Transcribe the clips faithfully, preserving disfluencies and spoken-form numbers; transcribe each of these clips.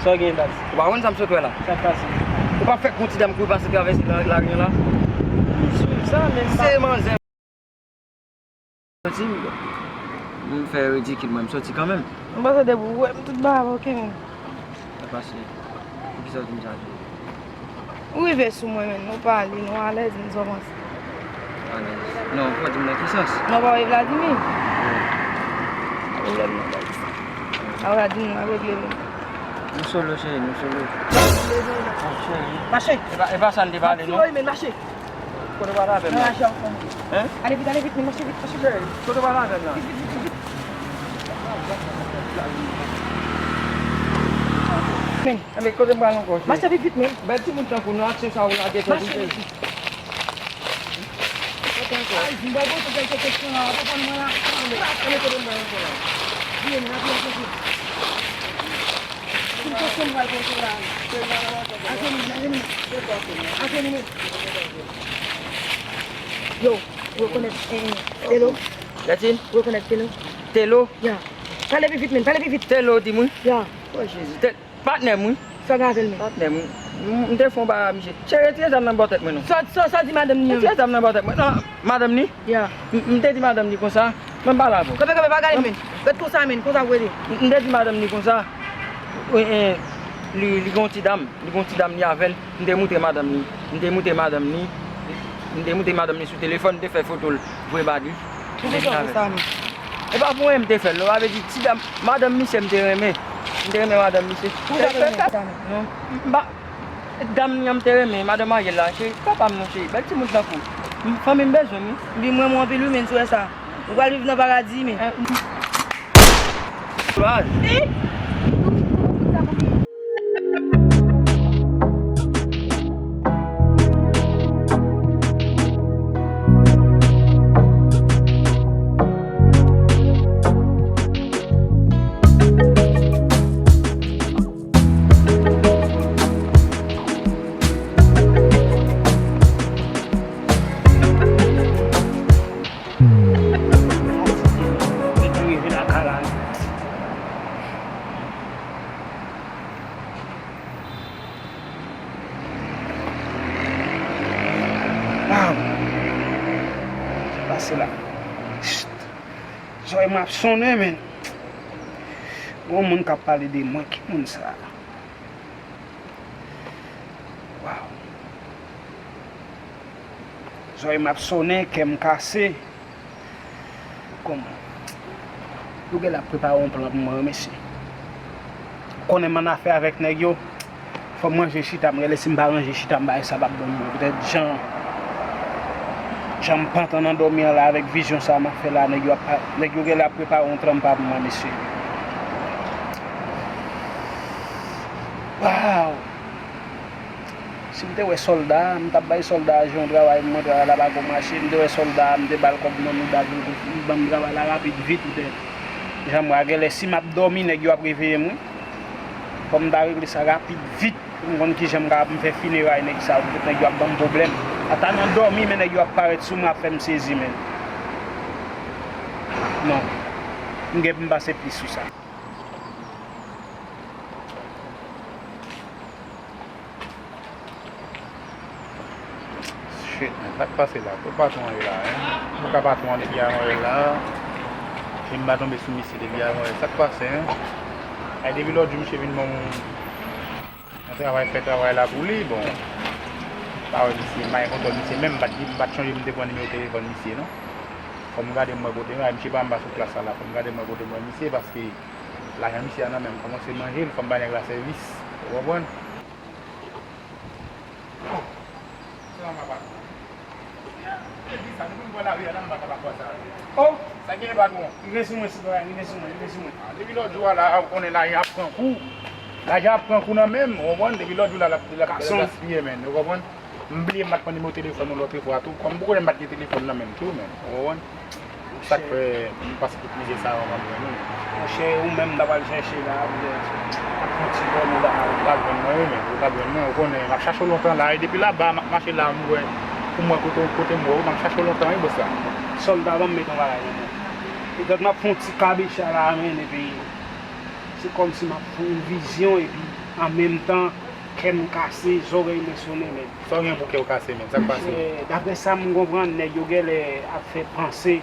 Sa w gen, baz? Ou pa konn sa m sot wè la? Sa k pase? Ou pa fèk gon ti dam kouri pase travèse la, lari an la? M swiv sa, men m pa... Se manzè. Soti, m fè ridikil mwen, m soti kanmenm. M panse depi w wè m tout bagay ok, men. Sa pase. Poukisa w di m sa tou? Ou rive sou mwen, men nou pale, nou alèz, men sa w panse? Alèz. Non, fò di m nan ki sans? Non, pa wè Vladimir? Wi. Pa pwoblèm non, baz. A Vladimir, n ap regle nou. Nou solo, cheri, nou solo. Mache. E pa, e pa sa n te pale, non? Mache. Kote w pral avè m la? Hein? Ale vit, ale vit, men mache vit, mache vit. Kote w pral avè m la? Vit, vit, vit, vit, vit. Men. Enben, kote m pral ankò, cheri? Mache vit, vit, men. Bèl timoun tankou nou, aksyon sa ou lage tèt ou, cheri. Mache vit. Ay, m pral poze w kèlke kesyon la, w konprann mwen la? Enben, kote m pral ankò la? Vire, men, vire, vire. Ki kesyon m pral poze w la? Ajenou, ajenou. Ajenou. Yo, ou rekonèt, eh, Telo? Yatin? Ou rekonèt Telo? Telo? Ya. Pale pi vit, men, pale pi vit. Telo, di mwen. Ya. Oh, Jezi. Te-, patnè m, wi. Sa gen avè l, men? Patnè m, wi. M, m te fè yon bagay a misye. Cheri, retire zam nan bò tèt mwen, non. Sa, sa, sa di madanm ni an? Retire zam nan bò tèt mwen. Non, madanm ni? Ya. M, m te di madanm ni konsa, mwen pale avè w. Kanpe, kanpe, pa gade, men. Ret konsa, men, konsa w rele. M, m te di madanm ni konsa, wi, eh, li, li gen yon ti dam. Li gen yon ti dam li avè l. M te moutre madanm li. M te moutre madanm li. M te moutre madanm li sou telefòn, m te fè foto l, voye ba li. M te vin avè l. E pa pou anyen m te fè l, non, sa vle di ti dam, madanm misye m te renmen. M te renmen madanm misye. Pou sa te renmen sa, non? M pa, dam li an m te renmen, madanm Ariel la, cheri, papa m non, cheri, bèl timoun tankou w. M, fanmi m bezwen m, wi. Li m renmen w anpil, wi, men, sou wè sa. Ou pral viv nan paradi, men. Kouraj. Waw! Sa pase la? Chit! Zòrèy mwen ap sonnen, men. Gon moun k ap pale de mwen. Ki moun sa a? Waw! Zòrèy m ap sonnen, kè m kase. Kòman? Yo genlè ap prepare yon plan pou mwen, wi, mesye. Konnen m annafè avèk nèg yo. Fò m ranje chita m, genlè si m pa ranje chita m, bagay sa p ap bon pou mwen. Poutèt jan, jan m pantan nan dòmi an la, avèk vizyon sa a m ap fè la, nèg yo ap, nèg yo genlè ap prepare yon tranpa pou mwen, mesye. Waw! Si m te wè sòlda, m t ap bay sòlda a jan yon travay, mwen travay la pa ko mache, m te wè sòlda a, m te ba l kòb nan mouda pou l ban m travay la rapid vit, poutèt jan m wè a, genlè si m ap dòmi, nèg yo ap reveye m, wi. Fò m ta regle sa rapid vit, pou m konn kijan m kapab m fè fineray nèg sa yo, poutèt nèg yo ap ban m pwoblèm. Ata nan dòmi, men nèg yo ap parèt sou mwen, ap fè m sezi, men. Non. M gen pou m pase plis sou sa. Shit, man, sa k pase la? Kot patwon an ye la, en? Poukisa patwon an depi avan yè la? E m pa tonbe sou misye depi avan yè. Sa k pase, en? Ay, depi lòt jou misye vin ban m yon travay, fè travay la pou li, bon. M pa wè misye, m pa gen kontwòl misye menm, m pa t, m pa t chonje m te pran nimewo telefòn misye, non. Fò m gade m wè kote, ay, misye pa anba sou plas la la, fò m gade m wè kote m wè misye, paske lajan misye a nan men m, kòmanse manje l, fò m bay nèg la sèvis. Ou konprann? Oh! Sèlman patwon. Yo di sa, depi m pran lari a la, m pa kapab fè sa. Oh! Sa genyen, patwon? Rive sou mwen, sitwayen, rive sou mwen, rive sou mwen. Ah, depi lòt jou a la, ou konnen lajan ap pran kou. Lajan ap pran kou nan men m, ou konprann? Depi lòt jou la, l ap, l ap, l ap gaspiye, men, ou konprann? M bliye m pa t pran nimewo telefòn ou lòt fwa tou. Kòm ou konnen m pa t gen telefòn nan men m tou, men, ou konprann? Sa k fè m pase tout mizè sa yo anvan m jwenn ou. Monchè, ou menm m ta pral chèche la, poutèt m ap fè yon ti dòmi la. Ou pral jwenn mwen, wi, men, ou pral jwenn mwen, ou konnen, m ap chache w lontan la, e depi laba, m ap mache la, m wè, pou m wè kote, kote m wè ou, m ap chache w lontan, wi, bòs la. Sòlda, ban m met yon bagay nan men w. Petèt m ap fè yon ti kabicha la, men, epi se kòmsi m ap fè yon vizyon, epi An menm tan, kè m kase, zòrèy mwen sonnen, men. Sa w gen pou kè w kase, men? Sa k pase? Daprè sa m konprann, nèg yo genlè ap fè panse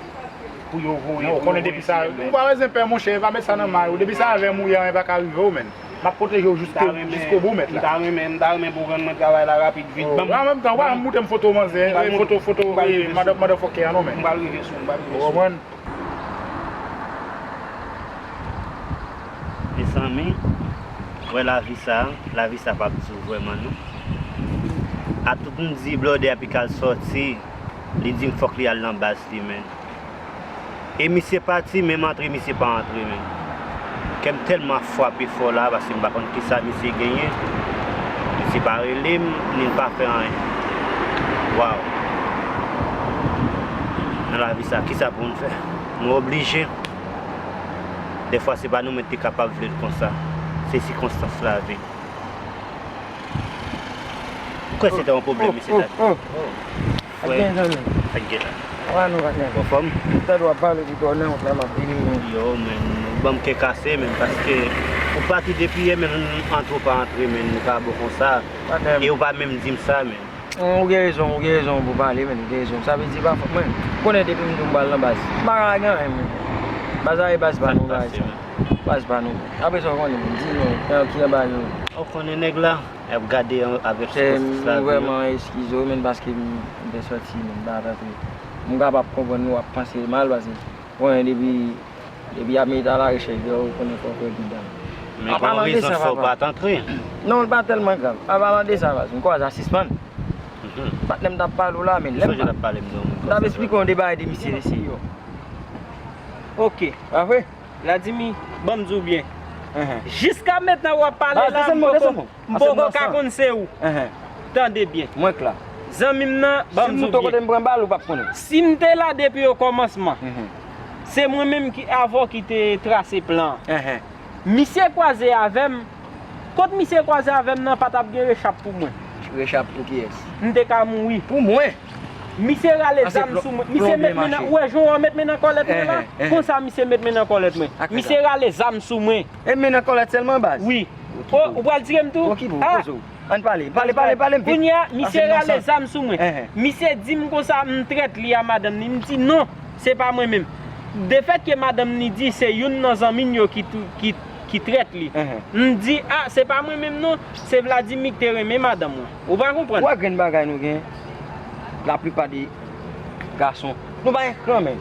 pou yo voye. Non, ou konnen depi sa, ou pa bezwen pè, monchè, pa met sa nan may ou. Depi sa avè m ou ye, anyen pa ka rive w, men. M ap pwoteje w jiske, jiskobou, mèt la. M ta renmen, m ta renmen pou w rann mwen travay la rapid, vit. Ban m, an menm tan, w pa janm montre m foto manzè, foto, foto, motherfucker an non, men. M pral rive sou, m pral rive sou. Ou konprann? Mezanmi, wè lavi sa, lavi sa p ap di w vrèman non. A tout m di blòdè a pi k al sòti, li di m fòk li al nan baz li, men. E misye pati, menm antre misye pa antre, men. Kè m tèlman ap frape fò la, paske m pa konn kisa misye genyen. Misye pa rele m, ni l pa fè anyen. Waw. Nan lavi sa, kisa pou n fè? Nou oblije. Dèfwa se pa nou menm ki kapab vle l konsa. Se sikonstans lavi. Ou kwè se te yon pwoblèm, mesye Tati? Frè, ak gen zanmi. Ak gen la. Wa nou, patnè. Anfòm? M tande w ap pale pou tò nan wont la, m ap vini, men. Yo, men, ou ban m kè kase, men, paske ou pati depi yè, men, antre ou pa antre, men, nou pa bon konsa. Patnè. E ou pa menm di m sa, men. Ou gen rezon, ou gen rezon pou pale, men, ou gen rezon. Sa vle di, pa fòt mwen. Ou konnen depi m di w m pral nan baz. M pa ka gen anyen, men. Baz la e baz pa nou, bagay sa. Baz pa nou. Apre sa, ou konnen, m di nou, ki anba nou. Ou konnen nèg la, y ap gade avèk sikonstans lavi yo. M vrèman eskize w, men, paske m, m te sòti, men, m pa t antre. M kapab konprann nou ap panse mal, paske, ou konnen, depi Depi y ap mete a la rechèch de ou, konnen fò w fè pi dan. Men gen yon rezon fè w pa t antre. Non, l pa tèlman grav. An palan de sa, baz, m kwaze a sispann. Patnè m t ap pale w la, men lè m t ap esplike w de bagay de misye, mesye. Ok. Pa vre? Vladimir, ban m di w byen. Jiska mentnan w ap pale la, m poko. M poko ka konn se ou. Tande byen. Mwen k la. Zanmi m nan, ban m di w byen. Si m te la depi okòmansman, se mwen menm ki avè w ki te trase plan an. Misye kwaze avè m. Kot misye kwaze avè m nan pa t ap gen rechap pou mwen. Rechap pou kiyès? M te ka mouri. Pou mwen? Misye rale zam sou mwen. Misye met men nan, ou wè jan w met men nan kòlèt mwen la? Konsa misye met men nan kòlèt mwen. Misye rale zam sou mwen. E men nan kòlèt sèlman, baz? Wi. O, ou pral tire m tou? Okipe w, poze w. Ann pale, pale, pale, pale m vit. Kounye a, misye rale zam sou mwen. Misye di m konsa, m trèt li a madanm li. M di non, se pa mwen menm. Defèt ke madanm li di se youn nan zanmi n yo ki, ki, ki trèt li. M di, a, se pa mwen menm non, se Vladimir ki te renmen madanm mwen. Ou pa konprann? Ou wè grenn bagay nou gen? Laplipa de gason. Nou pa gen kran menm.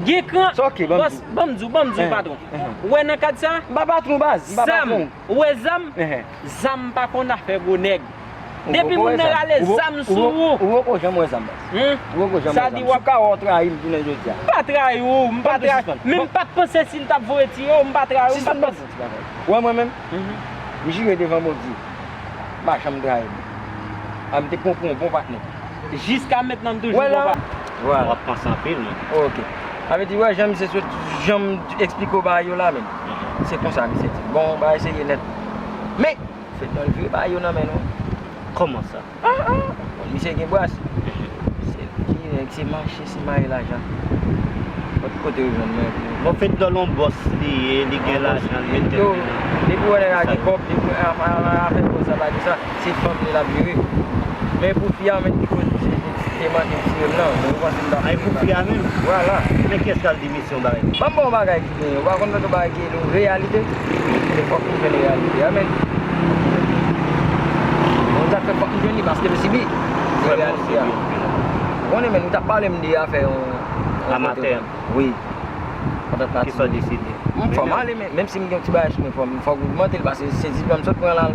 Gen kran. Sa ok, ban m di w. Bòs, ban m di w, ban m di w, patwon. Ou wè nan kad sa? M pa patwon, baz. M pa patwon. Zam. Ou wè zam? Zam pa konn afè gwo nèg. Depi moun nan rale zam sou ou. Ou poko janm wè zam, baz. Ou poko janm wè zam. Si w ka wè w trayi m jounen jodi a. M pa trayi w, m pa trayi. Men m pa t panse si l t ap voye tiye w, m pa trayi w, m pa t panse. Ou wè mwen menm? M jire devan Bondye. M pa janm trayi moun. A, m te pran pou yon bon patnè. Jiska mentnan m toujou bon patnè. W ap panse anpil, men. Ok. Sa vle di, wè, jan misye sot, jan m eksplike w bagay yo la, men. Se konsa misye di. Bon, bagay serye nèt. Men, fedna l vire bagay yo nan men nou. Kòman sa? Ah, ah. Bon, misye gen bras. Se li ki nèg, se mache, se maye lajan. Kot kote yo jwenn mwen? Bon, fedna l yon bòs li ye, li gen lajan, li mete li nan. Depi w wè nèg la gen kòb, depi w wè afè, afè, afè kòb sa pa gen sa, se fanm li l ap jere. Men pou fi a, men ki kote se, se, se manke m tire m nan, men ou panse m ta. Ay, pou fi a menm? Vwala. Men kiyès k al di misye yon bagay? Ban m ba w yon bagay ki gen, ou pa konn lòt yon bagay ki reyalite? Men fòk nou jwenn reyalite a, men. Bon, sa fè fòk nou jwenn li, paske nou sibi reyalite a. Ou konnen, men nou t ap pale m de afè yon, yon amatè. Wi. Kisa w deside? M fò m ale, men, menm si m gen yon ti bagay sou mwen, fò m, fòk m ogmante l, paske se diplòm m sot pran la,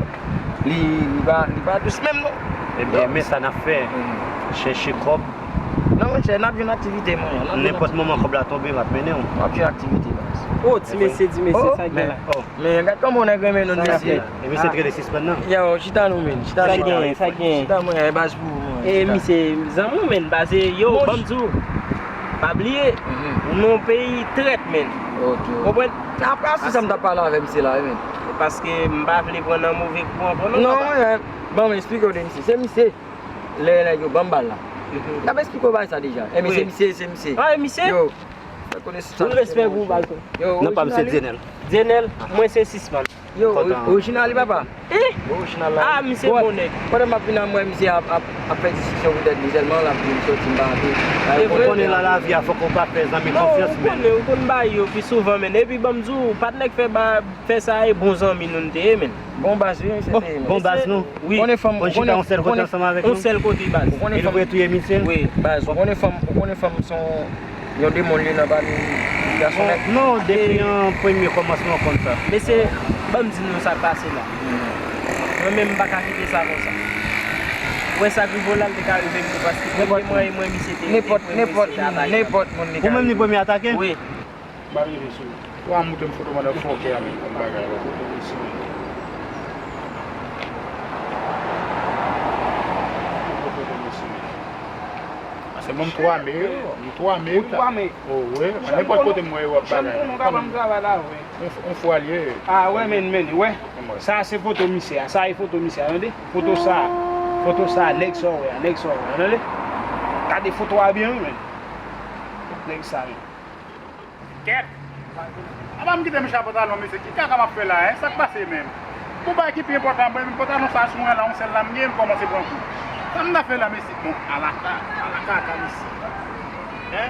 li, li pa, li pa dous menm, non. Ebyen, men sa n ap fè. Chèche kòb. Non, monchè, n ap jwenn aktivite, monchè. Nenpòt moman kòb la tonbe, m ap mennen w. W ap jwenn aktivite, baz. Oh, ti mesye, ti mesye, sa gen la. Oh. Men gad kòman yon nèg renmen nou, mesye. E mesye t rele sispann nan. Yo, chita nou, men. Chita nou. Sa gen, sa gen. Chita, mwen, e baz pou ou, mwen. E misye, zanmi w, men, baz, yo, ban m di w. Pa bliye, ou nan yon peyi trèt, men. Ok. Konprann? Apre, se sa m t ap pale avè misye la, wi, men. Paske m pa vle pran nan move kou ankò, non, papa. Non, ban m eksplike w de misye. Se misye. Lè nèg yo ban m bal la. M t ap eksplike w bagay sa deja. E misye, misye, se misye. Ah, e misye? Yo. Fè konesans. Tout respè pou ou, baz. Yo, non, pa misye Djenèl. Djenèl, mwen se sispann. Yo, orijinal li, papa. Orijinal la. Ah, misye bon nèg. Pandan m ap vin la, m wè misye ap, ap, ap fè diskisyon poutèt li sèlman, l ap di m soti, m pa antre. Ou konnen nan lavi a, fòk ou pa fè zanmi konfyans, men. Ou konnen, ou konn bagay yo pi souvan, men. Epi, ban m di w, patnè k fè ba, fè sa, e bon zanmi nou n te ye, men. Bon baz, wi, misye te ye, men. Bon baz, non. Wi. Konnen fanm, ou konnen, ou konnen, yon sèl kote, baz. Ou konnen fanm, wi, baz, ou konnen fanm, ou konnen fanm se yon demon li nan pami gason nèt. Non, depi an premye kòmansman w konn sa. Mesye, ban m di nou sa k pase la. Mwen menm, m pa ka kite sa konsa. Ou wè sa Grivola, l te ka rive m tou, paske premye mwen e mwen, misye te, te premye, misye te atake. Nenpòt moun li ka rive. Ou menm li premye atake? Wi. M ap rive sou ou. Ou a montre m foto mandan fòkè a menm kòm bagay la. Foto mesye. Foto mesye. Paske mwen m twa me, m twa me. Ou twa me? Oh, wi. Nenpòt kote m wè yo ap bagay. Jan m konnen w ka ban m travay la, wi. On, on fwa l ye. Ah, wè, men, men, wè. Sa se foto misye a. Sa e foto misye a, tande? Foto sa. Foto sa, nèg sa w wè a, nèg sa w wè a, tande? Gade foto a byen, wi, men. Nèg sa, men. Kèt! Apa m kite m chita pantalon, mesye. Ki kaka m ap fè la, en? Sa k pase menm? Gon bagay ki pi enpòtan, mwen menm pantalon sa sou mwen la, yon sèl la m gen, m kòmanse pran kou. Sa m ta fè la, mesye? Bon, ala ka, ala kaka, mesye. En?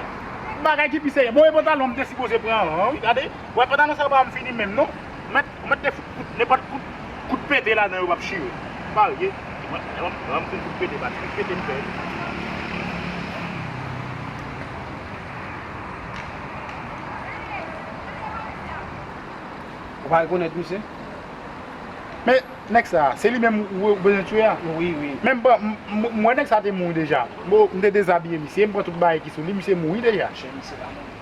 Bagay ki pi serye. Bon, e pantalon m te sipoze pran anvan, wi, gade. Wè, pantalon sa pa m fini menm, non. Ou mèt, ou mèt te fout kout, nenpòt kout, kout pete ladan yo p ap chire. Pa rye. Mwen, mwen, mwen, m fin kout pete, pa kout pete m fè. Ou pa rekonèt misye? Men, nèg sa, se li menm ou, ou bezwen tiye a? Wi, wi. Men m, m, m, m wè nèg sa te mouri deja. Bon, m te dezabiye misye, m pran tout bagay ki sou li, misye mouri deja. Monchè, misye pa mouri.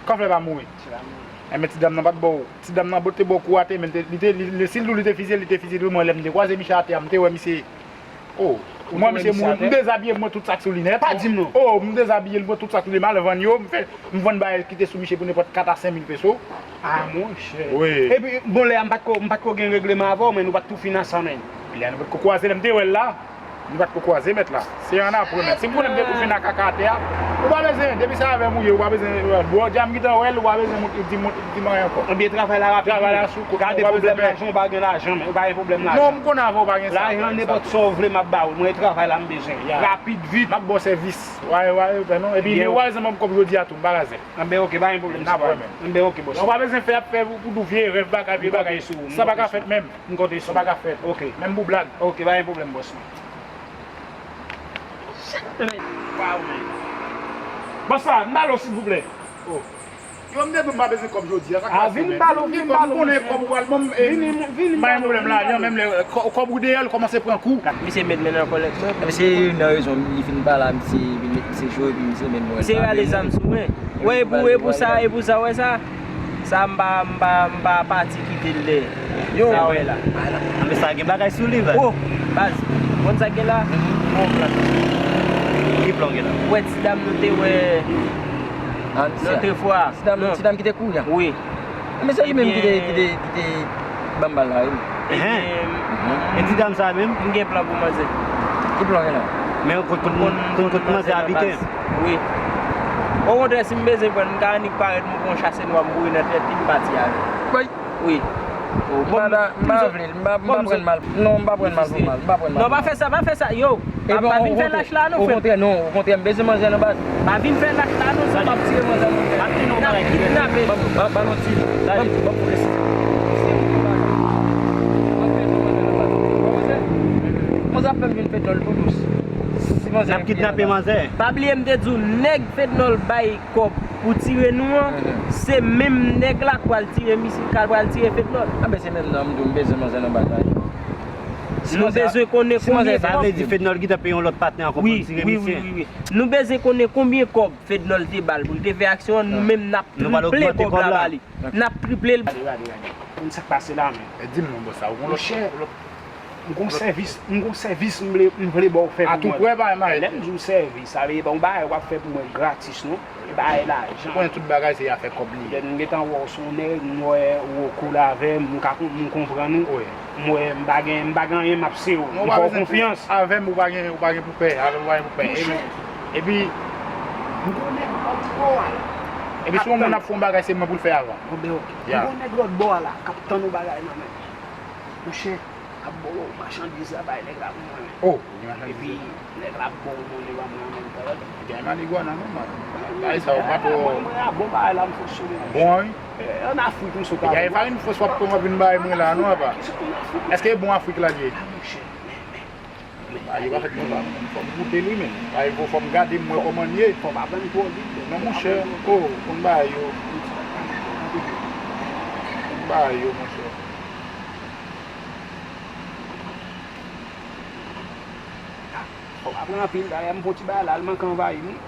Kòman fè pa mouri? Misye pa mouri. Enben, ti dam nan pa t ba w, ti dam nan te ba w kou atè, men li te, li, li, si l di w li te fizye, li te fizye tou, mwen, lè m te kwaze misye atè a, m te wè misye. Oh, mwen, misye mouri, m dezabiye, m pran tout sa k sou li nèt. Pa di m non. Oh, m dezabiye, m pran tout sa k sou li, m al vann yo, m fè, m vann bagay ki te sou misye pou nenpòt kat a senk mil peso. Ah, monchè. Wi. Epi, bon, lè a m pa t ko, m pa t ko gen regleman avè w, men nou pa t tou fin ansanm, men. Lè a nou pa t ko kwaze, lè m te wè l la. Nou pa t ko kwaze, mèt la. Se annapre, mèt. Si m konnen m te tou fin ak kaka atè a, ou pa bezwen, depi se avè m ou ye, ou pa bezwen, bro, dja m gentan wè l, ou pa bezwen di m, di m anyen ankò. Ebyen, travay la rapid. Travay la sou kout, gade pwoblèm lajan, ou pa gen lajan, men ou pa gen pwoblèm lajan. Non, m konnen avè w pa gen sa. Lajan, nenpòt sa w vle, m ap ba ou. Mwen, travay la m bezwen. Rapid, vit. M ap ba w sèvis. Wa, wa, non. Epi, ou pa bezwen ban m kòb jodi a tou, m pa razè. Anben, oke, pa gen pwoblèm, se pa. Anben, oke, bòs. Ou pa bezwen fè ap fè pou, pou nou vye rèv, bagay, vye bagay. Sa pa ka fèt menm. M konte sou ou. Sa pa ka fèt. Oke. Menm pou blag. Oke, pa gen pwoblèm, bòs mwen. Waw, men. Bòs la, m ba l, silvouplè. Oh. Yo, m te di w m pa bezwen kòb jodi a, sa k pase, men? Vin ba l, vin ba l, m konnen kòb ou pral ban m, e, m pa gen pwoblèm lajan, menm lè kò-, kòb ou deyò, l kòmanse pran kou. Misye met men nan kòlèt mwen. Misye nan rezon, li fin pale a misye, li met misye cho, epi misye met mwen. Misye rale zam sou mwen. Wè, e pou, e pou sa, e pou sa, wè sa. Sa m pa, m pa, m pa pati kite l dèyè. Yo. Sa w wè la. Anben sa gen bagay sou li, baz. Oh, baz. Konn sa gen la? Bon, plan. Ki plan gen la? Wè, ti dam nou te wè lòt fwa. Ti dam, ti dam ki te kouri a? Wi. Men se li menm ki te, ki te, ki te ban m bal la, wi. Enhen. E ti dam sa menm? M gen plan pou manzè. Ki plan gen la? Men ou konn, konn, konn, konn manzè abite? Wi. Okontrè, si m bezwen pran l, m ka annik parèt, m pran yon chase nwa, m boure nan tèt li, m pati avè l. Wi. M pa, m pa vle l, m pa, m pa pran l mal. Non, m pa pran l mal pou mal, m pa pran l mal pou mal. Non, pa fè sa, pa fè sa, yo. Pa, pa vin fè lach la non, frè m. Okontrè, non, okontrè, m bezwen manzè nan baz. Pa vin fè lach la non, se m ap tire manzè nan tèt. N ap kidnape. Ban m, ban m, ban m yon ti, ban m, ban m yon ti. Manzè ap fè m jwenn fednòl tou dous. Si manzè ap kidnape manzè. Pa bliye m te di w, nèg fednòl bay kòb pou tire nou an, se menm nèg la k pral tire misye, k pral tire fednòl. Anben se menm nan m di w m bezwen manzè nan baz la. Nou bezwen konnen konbyen kòb. Sa vle di fednòl gentan peye yon lòt patnè ankò pou l tire misye. Wi, wi, wi, wi. Nou bezwen konnen konbyen kòb fednòl te ba l pou l te fè aksyon an, nou menm n ap triple kòb la ba li. N ap triple l. Gade, gade, gade. Konn sa k pase la, men. Di m non, bòs la, ou gon lòt, gon lòt. M gon sèvis, m gon sèvis m vle, m vle ba w fè pou mwen. Atouprè, pa gen bagay. Lè m di w sèvis, sa vle di pa yon bagay w ap fè pou mwen gratis, non. E bagay lajan. Ou konnen tout bagay se afè kòb li ye. Lè m gentan wè w se yon nèg, m wè ou o cool avè m, m ka kon-, m konprann ou. Wi. M wè m pa gen, m pa gen anyen m ap sere w. M fè w konfyans. Avè m, ou pa gen, ou pa gen pou pè. Avè m, ou pa gen pou pè. Epi, epi, m konnen m pa di bon al. Epi si yon moun ap fè yon bagay, se mwen pou l fè avan. Bon, ben, ok. Ya. Ou gon nèg lòt bò a la, k ap tann yon bagay nan men m. Monchè, ap ba w machandiz la, bay nèg la pou mwen. Oh, ou gen machandiz. Epi, nèg la ap ba w monnen, ba mwen an menm tan. Gen manigwana, non, man. Bagay sa yo pa twò. Mwen, mwen, a bon bagay la, m fonksyone. Bon, wi. Eh, ann Afrik, m sot. Gen farin fos w ap pran w ap vin bay mwen la, non, apa. Èske e bon Afrik la l ye? Ah, monchè, men, men, men. Bagay yo pa fèt konsa. Fò m goute li, men. Bagay yo fò m gade, m wè kòman l ye. Fò pa vann twò vit, men. Non, monchè. Oh, konn bagay yo. Konn bagay yo, monchè. Fò pa pran anpil, dayè m pran ti bagay la, l manke anvayi m wi.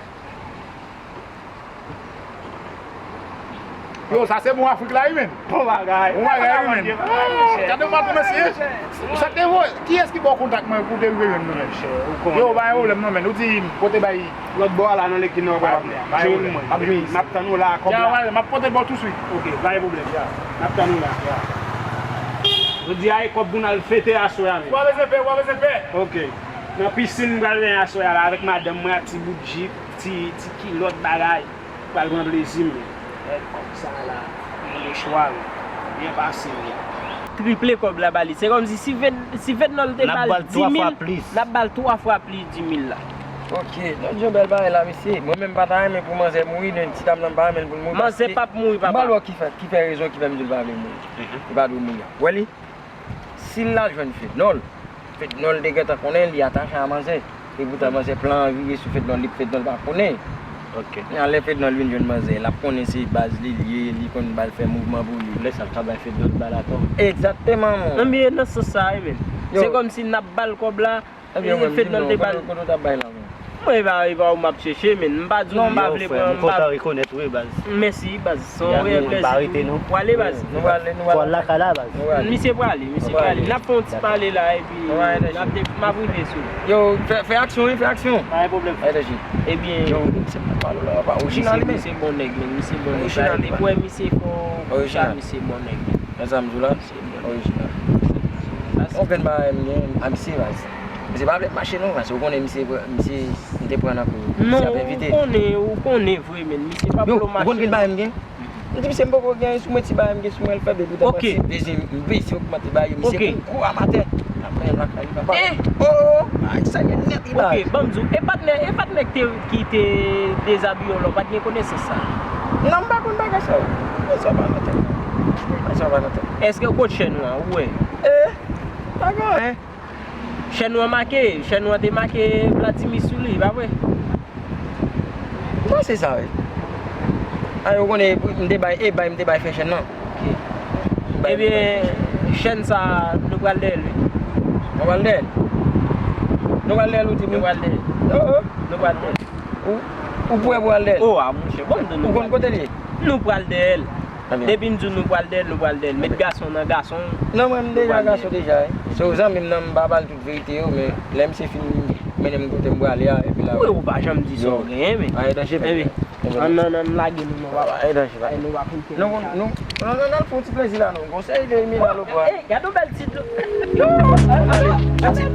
Yo, sa se bon Afrik la, wi, men. Bon bagay. Bon bagay, wi, men. Ah, gade yon patwon, mesye. Sa te vo, kiyès ki ba w kontak mwen pou w te rive jwenn nou, men? Yo, pa gen pwoblèm, non, men. Ou di, kote bay. Lòt bò a la nan Lekin nan, w ap jwenn mwen. M ap tann ou la, kòb la. M ap pote l ba w touswit. Ok, pa gen pwoblèm. M ap tann ou la. Jodi a, e kòb pou n al fete aswè a, men. Ou pa bezwen pè, ou pa bezwen pè. Ok. Nan pisin m pral benyen aswè a la avèk madanm mwen ak ti bout jip, ti, ti kilòt bagay. Pral pran plezi m. Gad kòb sa la. Yon lechwa, wi. Byen pase, wi. Triple kòb la ba li. Se kòmsi si Fed-, si Fednòl te ba l di mil, n ap ba l twa fwa plis di mil la. Ok, donk yon bèl bagay la, mesye. Mwen menm m pa ta renmen pou manzè mouri, donk ti dam nan m pa renmen l pou l mouri. Manzè p ap mouri, papa. M pral wè ki fè, ki fè rezon ki fè m di l pa vle mouri. Li pa dwe mouri. Ou wè li? Si l al jwenn Fednòl, Fednòl te gentan konnen li atache a manzè. Epoutan manzè plan an vire sou Fednòl, li Fednòl pa konnen. Ok. Kounye a lè Fednòl vin jwenn manzè, l ap konnen se baz li l ye, li konn ba l fè mouvman pou li. Lè sa l ka bay Fednòl bal atò. Egzakteman, mon. Ebyen, nan sans sa, wi, men. Se kòmsi n ap ba l kòb la, Ebyen, mwen, Fednòl te ba l. Kote w t ap bay la, mwen? Mwen, e pa, e pa ou m ap chèche, men m pa di w m pa vle pran, m pa. M kontan rekonèt ou, wi, baz. Mèsi, baz. Se yon reyèl plèzi pou mwen. Prale, baz. Nou prale, nou prale. Fò lakay la, baz. Misye prale, misye prale. N ap fè yon ti pale la, epi n ap de-, m ap rive sou li. Yo, fè, fè aksyon, wi, fè aksyon. Pa gen pwoblèm. Ebyen, yo, misye pa pale la, pa orijinal, men. Misye bon nèg, men. Misye bon nèg. Depi w wè misye fò, sa, misye bon nèg. Sa m di w la? Orijinal. Yon grenn bagay m gen, a misye, baz. Misye pa vle mache non, baz. Ou konnen misye, misye, m te pran nan kou. Misye ap envite. Non, ou konnen, ou konnen vre, men misye pa vle mache. Ou konn grenn bagay m gen? M di misye m poko gen sou mwen, ti bagay m gen sou mwen, l fè bebe. Ok. Dezyèm, m bese ogmante bagay yo, misye konn gwo amatè. Apre lakay li papa. Eh! Oh, oh, oh. Ay, sa gen nèt li la. Ok, ban m di w, e patnè, e patnè ki te, ki te dezabiye w la, w pa t gen konesans sa? Non, m pa konn bagay sa yo. Bagay sa yo pa nan tèt mwen. Bagay sa yo pa nan tèt mwen. Èske w kot chèn ou an, ou wè? Eh, pa gen anyen. Chèn ou an make, chèn ou an te make Vladimir sou li, pa vre? M panse sa, wi. A, yo konnen, m te bay, e bay, m te bay fè chèn nan. Ok. Ebyen, chèn sa, nou pral dèyè l, wi. Nou pral dèyè l? Nou pral dèyè l, ou di m? Nou pral dèyè l. Oh, oh. Nou pral dèyè l. Ou, ou prè pou al dèyè l? Oh, a, monchè, bon, nou pral dèyè l. Ou konn kote l ye? Nou pral dèyè l. Depi m di w nou pral dèyè l, nou pral dèyè l. Met gason nan gason. Non, mwen, m deja gason deja, wi. Se yon zanmi m nan, m pa ba l tout verite yo, men lè misye fin mennen m kote m prale a, epi la. Wi, ou pa janm di sa w genyen, men. Pa gen danje, men. Ann, ann, ann lage nou, non, papa. Pa gen danje, pa gen danje. Nou, nou, nou, nou, nou al fè yon ti plezi la, non. Gon seri de imina lopwa. Ey, gade yon bèl ti dlo. Yo, ale, ale.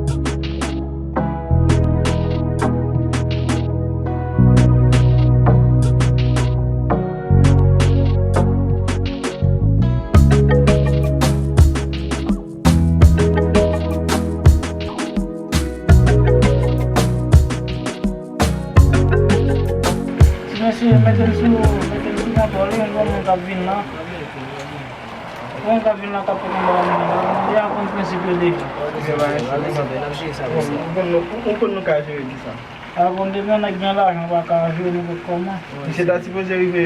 Ti mesye, mete l sou, mete l sou kontwòl, wi, yon granmoun k ap vin la. Yon granmoun k ap vin la k ap pote m bagay nan men l. Deja konn prensip yo deja. Ou konn nou, ou konn nou ka jere di sa. A bon, depi yon nèg gen lajan, ou pa ka jere nenpòt kòman. Misye ta sipoze rive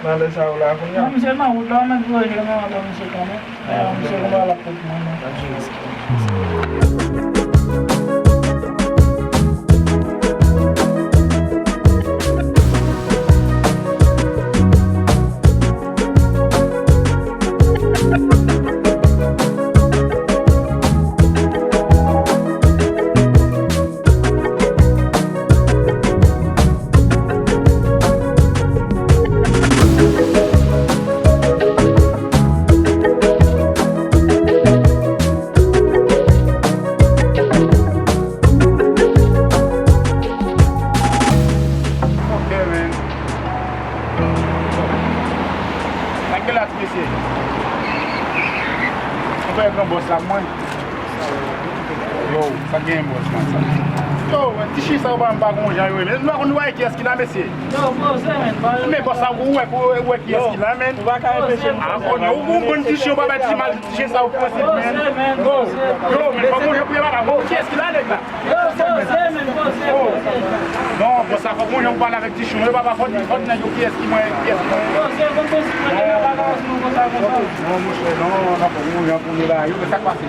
nan lè sa yo la kounye a. Non, misye nan wout la, mèt voye jere nan wout la, misye konnen. Misye gen bagay l ap fè pou mwen, non. Yo, sa gen bòs man sa. Yo, ti chen sa yo pa, pa gon jan yo ye. Men nou pa konn nou wè kiyès ki la, mesye. Yo, poze, men, pa. Men bòs sa, ou wè, ou wè kiyès ki la, men. Ou pa ka repete. A, bon, ou konn ti chen, ou pa bay ti mal, ti chen sa yo prensip, men. Poze, men, poze, poze. Yo, men, fò gon jan pou yo pa, bon, kiyès ki la, nèg la? Yo, poze, men, poze, poze. Non, bòs sa, fò gon jan pou pale avèk ti chen yo, papa, fò di, fò di nèg yo kiyès ki mwen, kiyès ki mwen. Poze, bon, poze, men, bagay, non, konsa, konsa. Non, monchè, non, non, fò gon jan pou yo la, yo, men sa k pase.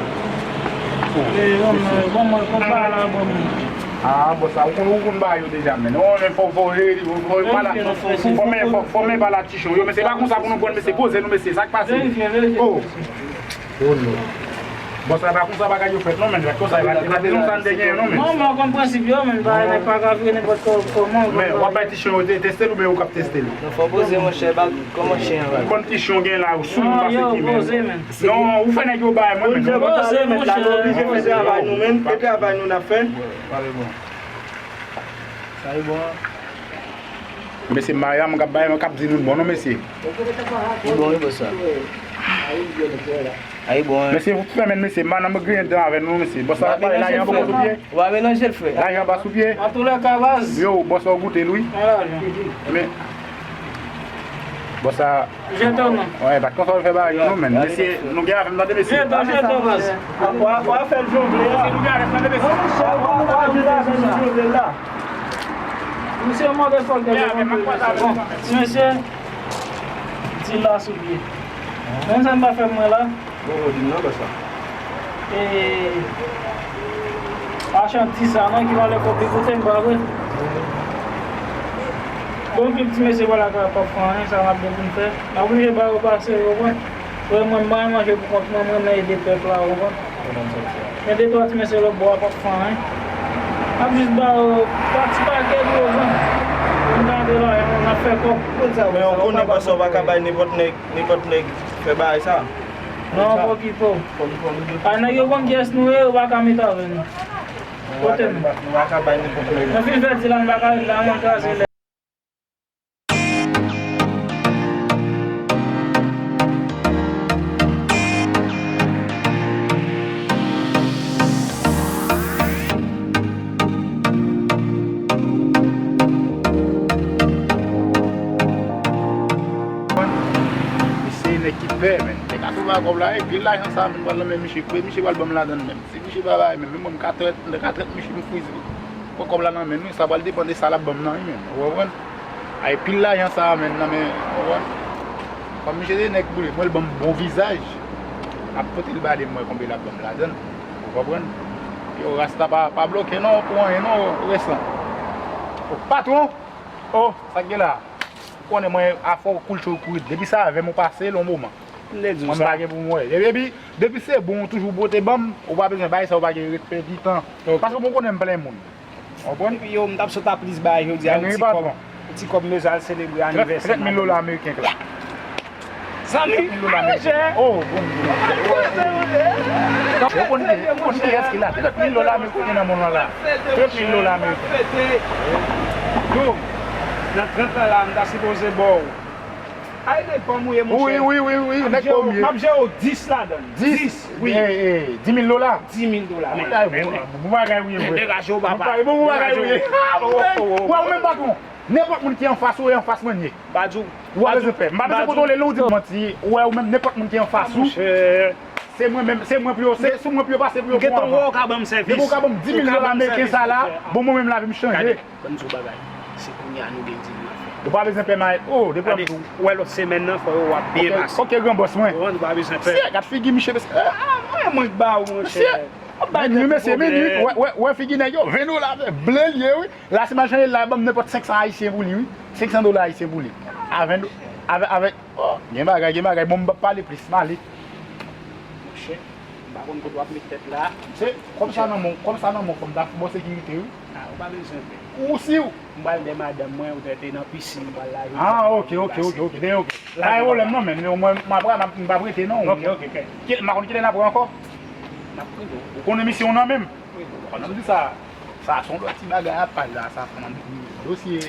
E, bon, men, bon, mwen, konpa la, bon, men. Ah, bon, sa, ou konn, ou konn ba yo deja, men. Non, men fò, fò, fò, fò, fò, fò, fò, men, fò, fò, men, ba la ti chen yo, men se pa konsa pou nou pran, men se poze nou, men se sa k pase. Verifye, verifye. Oh. Oh, non. Bon, sa pa konsa bagay yo fèt, non, men. Konsa, e pa, e pa te konsa n te genyen, non, men. Non, men w konn prensip yo, men, pa, nèg pa ka vire nenpòt kò-, kòman, men w ap bay ti chen yo te-, teste l oubyen ou k ap teste l? Non, fò poze, monchè, ba, kòman chen an va? Ou konn ti chen gen la, ou sou moun pase ki men. Non, ou fè nèg yo bay mwen, men. Poze, monchè. Oblije fè travay nou menm, e travay nou n ap fè. Pale bon. Sa e bon an. Mesye Mariam k ap bay, k ap di nou bon, non, mesye. Li bon, wi, bòs sa. Ay bon, wi. Mesye, ou fè men, mesye, madanm griyen dan avè nou, mesye. Bòs sa pa pale, lajan poko sou pye. Ou pa melanje l, frè. Lajan pa sou pye. Antoulèka, baz. Yo, bòs sa, ou goute l, wi. Men, bòs sa, Jeton non. Wè, pa t konsa w fè bagay yo non, men. Mesye, nou gen avè m, tande, mesye. Jeton, jeton, baz. W a, w a fè l jan w vle a. Mesye, nou gen avè m, tande, mesye. W a, w a, w a jete avè m jan w vle la. Misye motherfucker, bon, ti mesye, ti la sou pye. Men sa m pa fè mwen la. Bon, ou di m nan, bòs la. E, machann ti sa non, ki valè kòb li koute m, pa vre? Bon, anpil ti mesye pa la ka p ap fè anyen, sa n ap gen pou n fè. N ap oblije ba yo pase, ou konprann? Frè mwen, m pa manje pou kont mwen, mwen renmen ede pèp la, ou konprann? Men de twa ti mesye lòt bò a p ap fè anyen. N ap jis ba yo twa ti pakèt, ou konprann? Pou n gade la, n ap fè kòb. Men ou konnen, bòs, ou pa ka bay nenpòt nèg, nenpòt nèg fè bagay sa. Non, pa okipe w. A, nèg yo konn kiyès nou ye, yo pa ka met avè nou. Kote nou? Nou pa ka bay nenpòt nèg. Nou fin fè di la, nou pa ka ret la, nou kraze lè. Misye nèg ki pè, men. Nèg ap pran kòb la, e pil lajan sa, men, pral nan men misye, koupe misye pral ban m ladann menm. Si misye pa bay, men, men mwen, m ka trèt, m ka trèt misye, m friz li. Pran kòb la nan men nou, sa pral depann de sa l ap ban m nan, wi, men. Ou konprann? Ay, pil lajan sa, men, nan men, ou konprann? Kòm misye se nèg boule, mwen, l ban m bon vizaj. Ap pote l ba li, m wè konbyen l ap ban m ladann. Ou konprann? Yo, rasta pa, pa bloke non, pou anyen non, resan. O, patwon! O, sa k gen la? Ou konnen mwen, afè w koul cho kouri. Depi sa avè m ou pase l yon moman. Mwen m pa gen pou m wè. Depi, depi se bon, ou toujou pote ban m, ou pa bezwen bay sa, ou pa gen ret pèdi tan. Paske mwen konnen m plen moun. Ou konprann? Epi yo, m t ap sot ap plis bay jodi a, yon ti kòb, yon ti kòb m bezwen al selebre anivèsè. Trant mil dola ameriken, klè. Zanmi, trant mil dola ameriken. Oh, bon, bon. Ou konn ki, ou konn kiyès ki la? Trant mil dola ameriken nan mond lan la. Trant mil dola ameriken. Yo, nan trant lan la, m ta sipoze ba w. Ay, nèg pa m ou ye, monchè. Wi, wi, wi, wi, nèg pa m ou ye. M ap jere w dis ladan l. Dis? Dis, wi. Eh, eh, dis mil dola. Dis mil dola, men. Bon bagay ou ye, vre. Degaje w, papa. Bon bagay ou ye. Wè, ou menm patwon. Nenpòt moun ki anfas ou, e anfas mwen ye. Badjou. Ou pa bezwen pè. M pa bezwen kontwole non, ou di m manti. Ou wè, ou menm, nenpòt moun ki anfas ou. Monchè. Se mwen menm, se mwen pou yo, se sou mwen pou yo pase pou yo pran avan. Ou gentan wè ou ka ban m sèvis. Depi ou ka ban m dis mil dola ameriken sa la, bon, mwen menm lavi m chanje. Ban m di w bagay. Se kounye a nou gen dil n ap fè. Ou pa bezwen pè may. Oh, depi w ap di w. Ou wè lòt semèn nan, fò yo w ap byen pase. Ok, gran bòs mwen. Ou konprann, ou pa bezwen pè. Mesye, gad figi misye, mesye. Ah, mwen, mwen k ba ou, monchè. Mesye, ap bay tèt ou pwoblèm. Wè, wè, wè figi nèg yo, ven dola, ble l ye, wi. La, si m al chanje l la, ban m nenpòt senk san ayisyen pou li, wi. Senk san dola ayisyen pou li. Avè, avè, avè, oh, gen bagay, gen bagay. Bon, m p ap pale plis, m ale. Monchè, m pa konn kote w ap met tèt la. Se, kòb sa nan men w, kòb sa nan men w, fò m ta fè bon sekirite, wi. Ah, ou pa bezwen pè. Ou si w. M pral dèyè madanm mwen, ou tèt nan pisin, m pral la jodi a. Ah, ok, ok, ok, ok, ok. Pa gen pwoblèm non, men mwen, m ap, m ap rete non. Ok, ok, ok. M pa konn kilè n ap wè ankò. N ap rete. Ou konnen misyon w nan men m. Kòm m di sa, sa se yon lòt ti bagay apa la, sa se yon dosye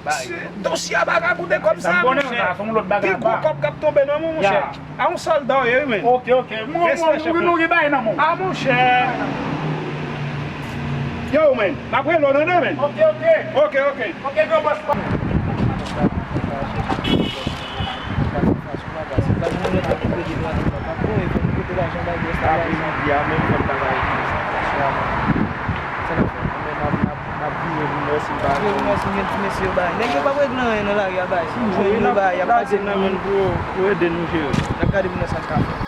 bagay. Dosye a pa ka koute kòb sa, monchè. Sa se yon lòt bagay apa. Pi gwo kòb k ap tonbe nan men w, monchè. A yon sòlda w ye, wi, men. Ok, ok. Mwen, mwen, mwen, nou gen bagay nan men w. A, monchè. Yo, man, m ap rele w, tande, man. Ok, ok. Ok, ok. Ok, gran bòs. Apre midi a, menm fò m ta bay. Sa n ap fè? Mwen, m ap, m ap, m ap vire pou m wè si m pa jwenn. Vire pou m wè si m jwenn ti mesye yo bay. Nèg yo p ap regle anyen nan lari a bay. Si m jwenn yo bay, y ap pase nan men n pou yo, pou yo ede nou jere. N ap gade pou n wè sa n ka fè.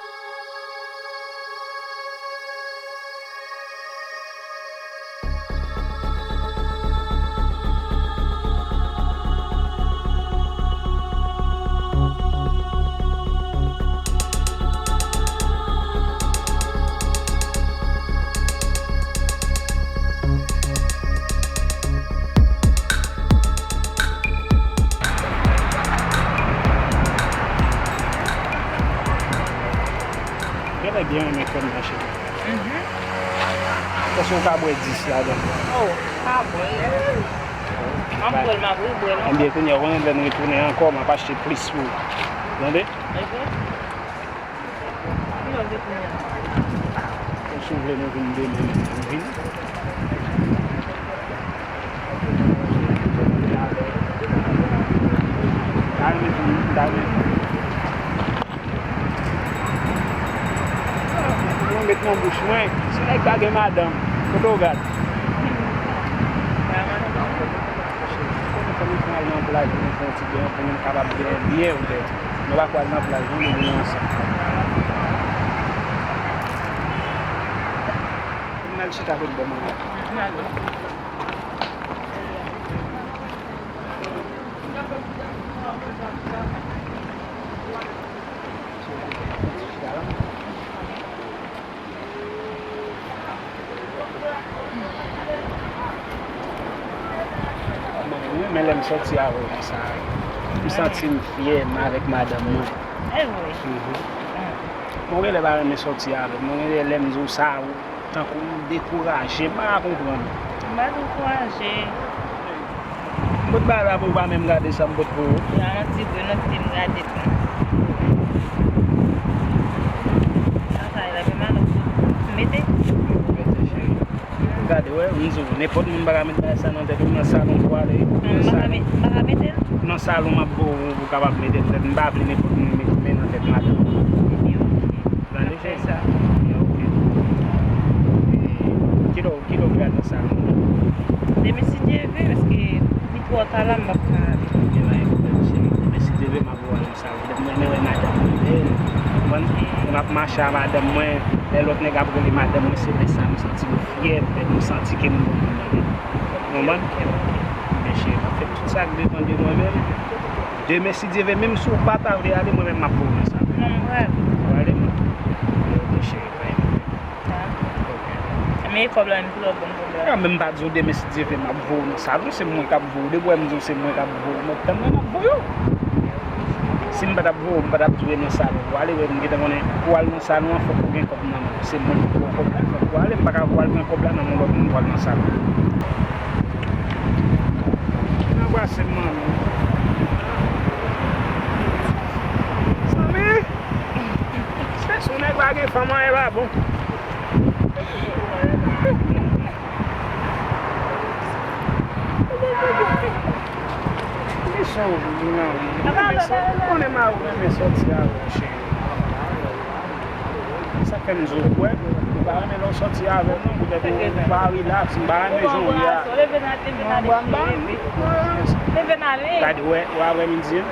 Genlè byen renmen krèm nan, cheri. Mhm. Èske w ka bwè dis ladan? Oh, m ka bwè. M ap bwè l, m ap rebwè l ankò. Ebyen, kounye a, w konnen lè n retounen ankò, m ap achte plis pou ou. Tande? Ok. Ki lè w vle kounye a? Bon, si w vle, nou vin demen, nou vin. Mwen met nan bouch mwen, se nèg pa gen madanm. Kote w gad? Konnen fò nou pran al nan plaj, nou fè yon ti byen pou nou kapab byen, byen ouvè. Nou pa pral nan plaj, nou vin ansanm. Vin al chita kot bò mwen an. Mwen renmen lè m sòti avè w konsa. M santi m fyè m avèk madanm mwen. E vre? Mhm. Mwen genlè pa renmen sòti avè w. Mwen genlè lè m di w sa, ou tankou m dekouraje, m pa ka konprann. M pa dekouraje. M pot bagay la pou ou pa menm gade sa m pot pou ou. Sa manti vre, non, kite m gade tou. Sa, sa, e la, men malòk, mete. Mete, cheri. Gade, wè, m di w, nenpòt moun pa ka met bagay sa nan tèt ou, nan salon pou ale. Nan salon. M pa ka met, m pa ka mete l? Nan salon, m ap ba ou, ou kapab mete l nan tèt. M pa vle nenpòt moun met men nan tèt madanm. Ebyen, oke. Tande, cheri? N ap fè sa. Ebyen, oke. E, kilè w, kilè w vle al nan salon? Demen, si Dye vle, paske li twò ta la, m p ap ka ale. Ebyen, pa gen pwoblèm, cheri. Demen, si Dye vle, m ap voye w al nan salon. Mwen renmen wè madanm mwen bèl. Konprann? Lè m ap mache a madanm mwen, lè lòt nèg ap rele madanm mwen, se lè sa m santi m fyè, m santi ke m bon moun nan tèt. Konprann? Ebyen, cheri, m ap fè tout sa k depann de mwen menm. Demen, si Dye vle, menm si w pa ta vle ale, mwen menm m ap voye w nan salon. Non, m pral. Ou prale? Ebyen, oke, cheri, pa gen pwoblèm. Sa. Ok. Men kòb la menm, ki lè w ap ban m kòb la? A, men m pa di w demen, si Dye vle, m ap voye w nan salon, se mwen k ap voye w. Depi w wè m di w se mwen k ap voye w, mwen tann nan m ap voye w. Si m pa t ap voye w, m pa t ap di w e nan salon pou w ale, wè m gentan konnen pou w al nan salon an, fòk ou gen kòb nan men w. Se mwen ki pou w kòb la, fòk ou ale, m pa ka voye w al pran kòb la nan men yon lòt moun pou w al nan salon. Anbrase m, manmi. Zanmi! Se sou nèg pa gen fanm anyen pa bon. Ki son ou vin nan ou? Ou konnen mari w renmen sòti avè w, cheri. Sa k fè m di w, ou kwè, ou pa renmen lè w sòti avè m, non, poutèt ou pa rilaks, m pa renmen jan w ye a. Ou anbrase, leve n ale, leve n ale, cheri. Gade, wè, wè, aprèmidi an.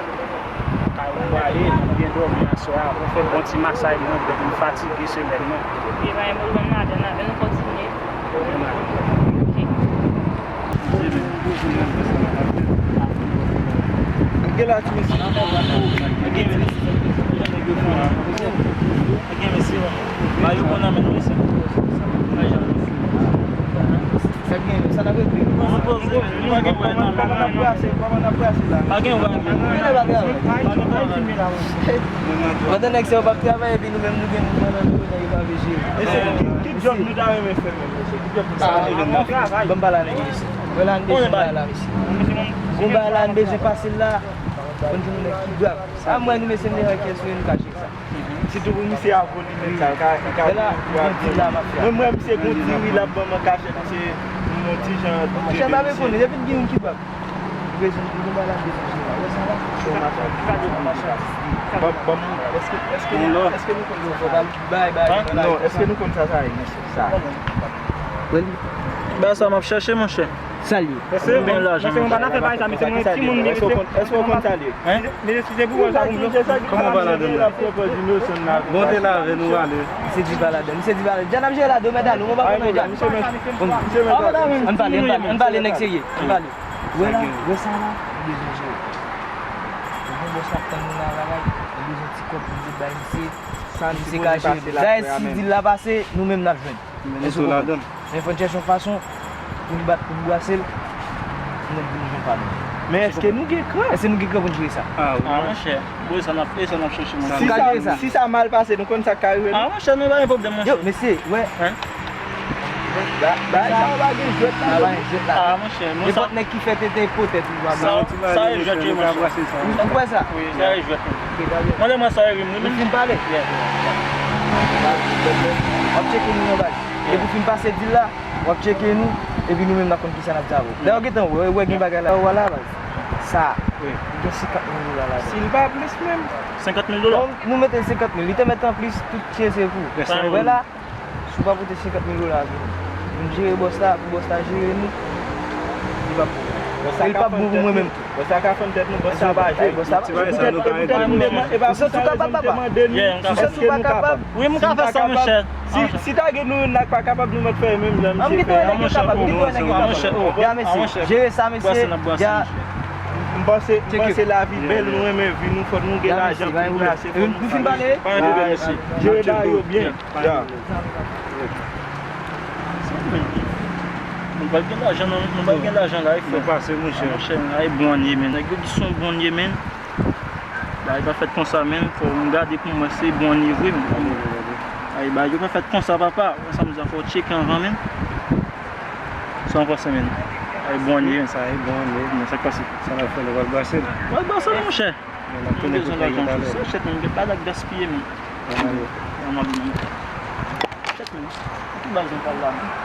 Kay ou prale, m ap byen dòmi aswè a. Ou fè bon ti masaj nan tèt, m fatige semèn nan. Ok, pa gen pwoblèm, n ale, n ale, nou kontinye. Ok. Gen la ti mesye. Gen mesye. Mayo konn anmenn mesye. Sa gen, sa n ap regle. Nou poze, nou pa gen pwoblèm. Kòman n ap brase, kòman n ap brase la? Pa gen pwoblèm. Gen bagay. Pandan nèg sa yo p ap travay, epi nou menm nou gen moun pandan nou, nèg yo pa vle jere. Mesye, ki, ki djòb nou ta renmen fè menm, mesye? Ki djòb nou ta renmen fè? Ban m pale a nèg yo isi. Wè la, n bezwen bagay la, mesye. Gon bagay la, n bezwen pase l la. Pou n jwenn yon nèg ki brav. Sa m wè nou, mesye, n devan kè sou yo, nou ka jere sa. Sitou pou misye a vo li menm sa, li ka, li ka vo li pou al byen. Mwen, m wè misye gon diri l ap ban m an kachèt, misye, Yon ti jan. Monchè, pa reponn li, depi gen youn ki pap. Li bezwen, li gen bagay la bezwen jere. Ou wè sa la? Fò w mache. Ban, ban m. Èske, èske nou, èske nou konn sa? Bay, bay, bay. Non, èske nou konn sa, sa ye, mesye? Sa. Ba sa m ap chèche, monchè. Salye. Mesye, mwen pa nan fè bagay sa, mesye, mwen timoun, mesye. Èske w konn salye? Hein? Mesye, si se pou wè sa pou m jwe. Kòman w pa ladann la? Bon, te lave nou ale. Misye di pa ladann. Misye di pa ladann. Dja n ap jere ladann, mèt ale, mwen pa konn dja. Ann pale, ann pale, ann pale, nèg serye. Ann pale. Wè la, wè sa la, nou bezwen jere. Ou gen bòs la ap tann nou nan lalay, nou bezwen ti kòb pou nou bay misye. Sa misye ka jere. Dayè, si dil la pase, nou menm n ap jwenn. Èske w konprann? Men fò n chèche yon fason pou n bat, pou n brase l, pou nou, pou nou jwenn pa nou. Men èske nou gen kran? Èske nou gen kran pou n jere sa? Ah, monchè, bon, sa n ap, e sa n ap chèche, monchè. Si sa, si sa mal pase, nou konn sa k ka rive nou. Ah, monchè, nou pa gen pwoblèm, monchè. Yo, mesye, wè. Hein? Ba, ba, sa yo pa gen jwèt la. Sa pa gen jwèt la. Ah, monchè, nou sa. Nenpòt nèg ki fè tenten potèt, ou va sa, sa e jwèt, wi, monchè. Ou kwè sa? Wi, sa e jwèt. Ok, ta byen. Mande mwen sa e rim, wi, men. Ou fin pale? Yeah. W ap tcheke nou nan baz. Depi w fin pase dil la, w ap tcheke nou, epi nou menm n ap konn kisa n ap di avè w. Dayè, w gentan wè, wè gen bagay la. Wè la, baz. Sa. Wi. Ou gen senkant mil dola ladan. Si l pa plis menm. Senkant mil dola? Bon, nou mete l senkant mil. Li te mete anplis, tout chyen se pou. Wè la. Si w pa pote senkant mil dola vini, vin jere bòs la, pou bòs la jere nou, li p ap bon. E li p ap bon pou mwen menm tou. Bòs la ka fann tèt nou, bòs la pa jwe. Bòs la pa jwe. Ou santi w kapab, papa? Ou santi w pa kapab? Wi, m ka fè sa, monchè. Si, si ta gen nou youn la k pa kapab, nou mèt fè menm jan misye fè a. Ya, mesye, jere sa, mesye. Ya. M panse, m panse lavi bèl, nou renmen vi nou, fòk nou gen lajan pou nou brase, fòk nou fin pale. Jere bagay yo byen. Ya. Nou pral gen lajan, non, nou pral gen lajan la, wi, frè. Nou pase, monchè. Monchè, ay bon anye, men. Nèg yo di se yon bon anye, men. Bagay pa fèt konsa, men. Fò nou gade pou mwen, se bon anye vre, men. Ay, bagay yo pa fèt konsa, papa. Wè sa m di a, fò w tcheke anvan, men. Sa w panse, men? Ay bon anye, men. Sa ay bon anye, men. Sa k pase? Sa n ap fè, nou pral brase l. Pral brase l, monchè. Men n ap tounen kote nèg yo talè. Sa chèt, men, gen pa dat gaspiye, men. Ann ale. Ann ale, men. Chèt, men. Ki baz nou pral la, men?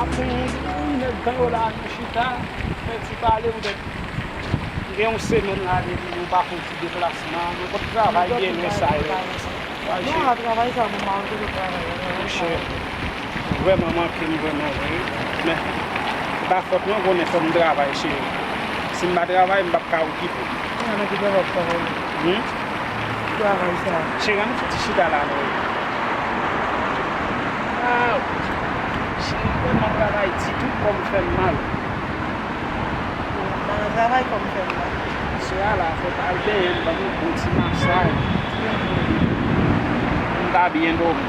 Apre yon nèg tan yo la, nou chita, fè ti pale, poutèt gen yon semèn la depi nou pa fè yon ti deplasman, nou konn travay byen lwen sa yo. Non, a travay sa, bon, m a okipe travay la, travay sa. Monchè, vrèman manke m vrèman vre, men se pa fòt mwen, konnen fò m travay, cheri. Si m pa travay, m p ap ka okipe w. Nan ki travay w ap travay la? Hmm? Ki travay sa? Cheri, ann fouti chita la non. Ah, cheri, vrèman travay di, tout kò m fè m mal. Nan travay kò m fè m mal. Sè a la, fò w al benyen m, ban m yon bon ti masaj. M ta byen dòmi.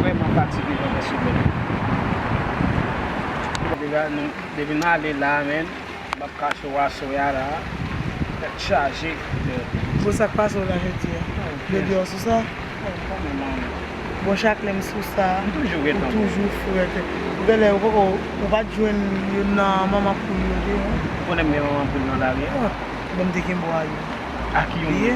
Vrèman fatige pandan semèn. Depi n ale la, men, m ap kache w aswè a la. Tèt chaje. Bon, sa k pase w la jodi a? Yo di w sou sa? Bon, chak lè m sou sa, ou toujou frèt. Ou genlè, ou poko, ou pa t jwenn youn nan manman poul yo de, non? Ou konnen m gen manman poul nan lari a? Ah, bon, m te kenbe w a youn. Ak youn? Wi.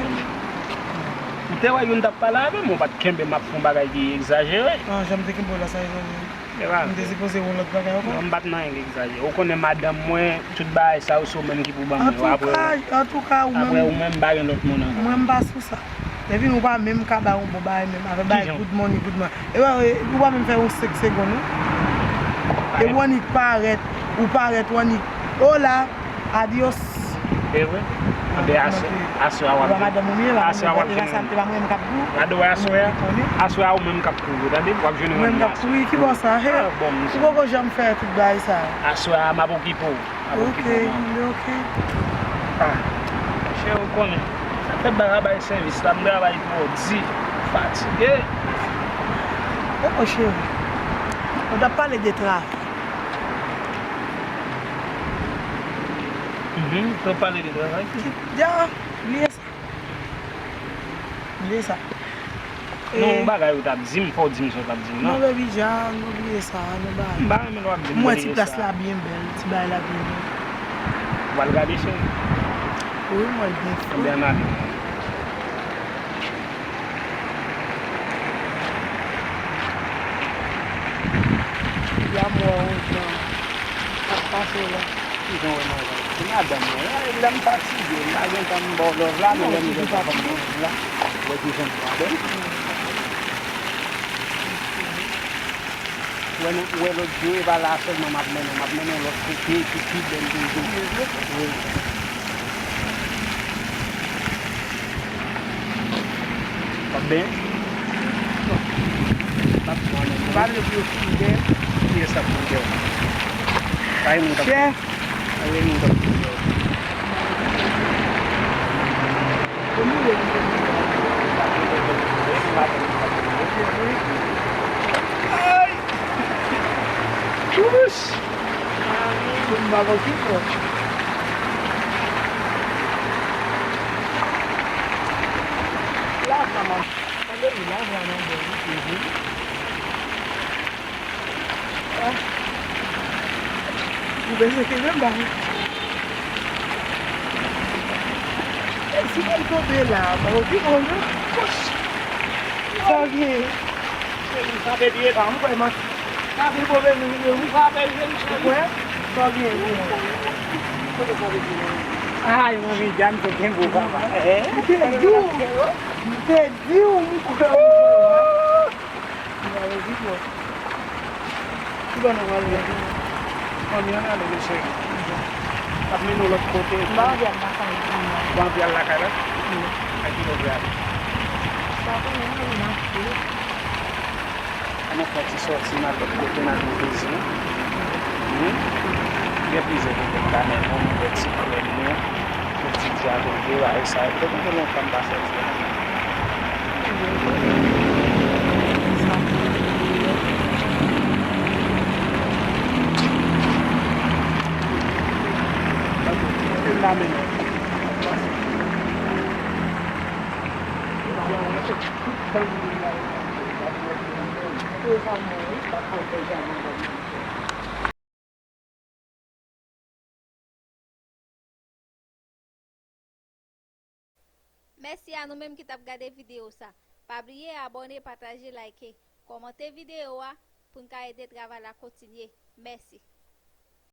Ou te wè youn t ap pale avè m, ou pa t kenbe m ap fè yon bagay ki egzajere. Ah, jan m te kenbe w la, sa egzajere? M te sipoze yon lòt bagay ankò. Non, m pa t nan anyen ki egzajere. Ou konnen madanm mwen, tout bagay sa yo, se ou menm ki pou ban mwen yo. Apre, antouka, ou menm, apre ou menm, m pa gen lòt moun ankò. Mwen, m pa sou sa. Lè vini ou pa menm ka bay yon bon bagay menm, avè bay good money, good money. E wè, ou pa menm fè yon senk segonn, non. E w annik parèt, ou parèt, ou annik, hola, adios. E vre? Anben aswè, aswè a w ap jwenn. Aswè a w ap jwenn. Gade wè aswè a, aswè a ou menm k ap kouri, tande, w ap jwenn yon. Mwen menm k ap kouri, ki bò sa? He, ou poko janm fè tout bagay sa. Aswè a m ap okipe w. Ok, ok. Ah, cheri, ou konnen. Sa fè bay a bay sèvis la, m travay twò di, fatige. Oh, cheri. Nou t ap pale de travay. Mhm, t ap pale de travay. Ya, bliye sa. Bliye sa. Non, yon bagay ou t ap di m, fò w di m sa w t ap di m nan. Non, baby, dja, nou bliye sa, nou ba. M pa renmen lè w ap di m bliye sa. M wè ti plas la byen bèl, ti bagay la byen bèl. W al gade, cheri? Wi, m wè l byen fre. Anben ann ale. Ya m wè w jan ap pase la. Kijan w wè m ap pase? Se madanm mwen. Lè m fatige, m pa gen tan m ba w love la, men lè m gen tan fò m ba w love la. Ou wè kijan m pran bèl. Ou wè, ou wè lòt jou, e pa la sèlman m ap mennen w, m ap mennen w lòt kote ki pi bèl toujou. Wi. W ap benyen? Bon. M ap pran men. Ou pa vle pou yo fin dèyè? Kiyès k ap fin dèyè? Pa gen moun k ap fin dèyè. Pa gen moun k ap fin dèyè. Ay! Wouch! Pou m pa konn ki fò. La, sa m ap tande m la, vrèman bèl, wi. Mhm. Ah. Ou bezwen kenbe m ba ou. E si mwen tonbe la, ba ou ki bon, non? Wouch! Sa w gen? Cheri, sa te byen. Ah, m kwè manti. Sa se pwoblèm nou, nou, nou. Ou kwè? Sa w gen pou mwen? Kote sa te byen? Ay, manmi, Jan te gen gwo papa. Eh? M te di w. M te di w, m kwè w. M ale di w. Ki bò nou prale? Manmi, ann ale, mesye. Ap mennen w lòt kote. M pa anvi al lakay mwen. Ou pa anvi al lakay la? Non. A ki bò w vle ale? M pa konnen, non, m ap di. Ann fè yon ti sòti, n al lòt kote, n al pran plezi nou. Hmm? Gen plizyè kote m ka mennen w, nou fè ti krèm nou, yon ti djab, yon bagay sa yo. Fè kontan lontan m pa sòti la. Ann mennen w. Mèsi a nou menm ki t ap gade videyo sa. Pa bliye abòne, pataje, like, kòmante videyo a pou n ka ede travay la kontinye. Mèsi.